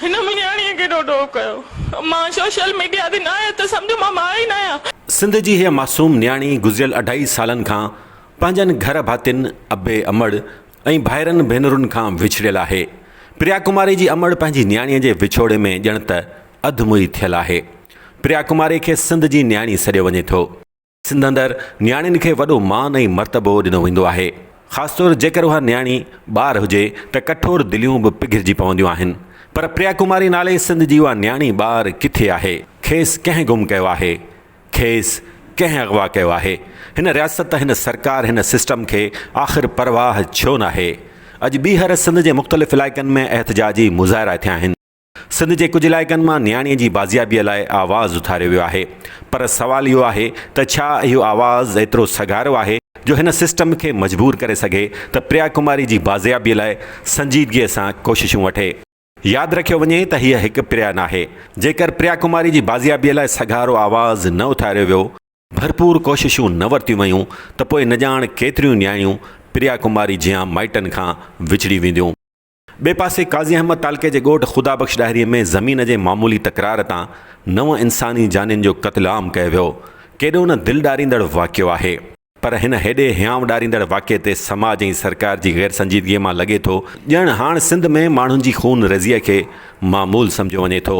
هن منهنجي نياڻيء کي ڪيڏو ڏوهه ڪيو. مان سوشل ميڊيا تي نه آيس ته سمجهو مان ماء ئي نه آهيان. سنڌ جي هيء معصوم نياڻي گذريل اڍائي سالن کان پنهنجن گهر ڀاتين، ابي امڙ ۽ ڀائرن ڀينرن کان وڇڙيل آهي. پريا ڪماري جي امڙ پنهنجي نياڻيء جي وڇوڙي ۾ ڄڻ ته اڌ مئي ٿيل آهي. پريا ڪماري کي سنڌ جي نياڻي سڏيو وڃي ٿو. سنڌ اندر نياڻين کي وڏو مان ۽ مرتبو ڏنو ويندو آهي. خاص طور جيڪر اها نياڻي ٻار هجي ته ڪٺور دليون به پگهرجي پونديون آهن. پر پريا ڪماري نالي سنڌ جي اها نياڻي ٻار ڪٿي آهي؟ کيس ڪنهن گم ڪيو آهي؟ کيس ڪنهن اغوا ڪيو آهي؟ هن رياست، هن سرڪار، هن سسٽم کي آخر پرواهه ڇو ناهي؟ اڄ ٻيهر سنڌ جي مختلف علائقن ۾ احتجاجي مظاهرا ٿيا آهن. سنڌ جي ڪجهه علائقن مان نياڻي جي بازيابيء لاء آواز اٿاريو ويو آهي پر سوال اهو آهي ته ڇا اهو آواز ايترو سگهارو آهي جو هن سسٽم کي مجبور ڪري سگهي ته پريا ڪماري جي بازيابيء لاء سنجيدگيء سان ڪوششون وٺي. ياد رکيو وڃي ته هيء هڪ پريا ناهي. جيڪر پريا ڪماري جي بازيابيء لاء سگهارو آواز نه اٿاريو ويو، ڀرپور ڪوششون نه ورتيون ويون ته پوء نه ڄاڻ ڪيتريون نياڻيون پريا ڪماري جيان مائٽن کان وڇڙي وينديون. ٻئي پاسي قاضي احمد تعلقي جي ڳوٺ خدا بخش ڏاهري ۾ زمين جي معمولي تڪرار تان نو انساني جانين جو قتل عام ڪيو ويو. ڪيڏو نه دل ڏاريندڙ واقعو آهي. پر هن هيڏي هيانء ڏاريندڙ واقعي تي سماج ۽ سرڪار جي غير سنجيدگي مان لڳي ٿو ڄڻ هاڻ سنڌ ۾ ماڻهن جي خون ريزيء کي معمول سمجهيو وڃي ٿو.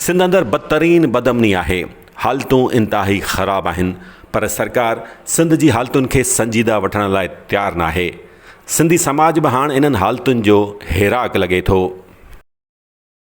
سنڌ اندر بدترين بدامني آهي. حالتون انتهائي خراب آهن پر سرڪار سنڌ جي حالتن کي سنجيده وٺڻ لاء تيار ناهي. سنڌي سماج به هاڻ انهن حالتن جو هيراڪ لڳي ٿو.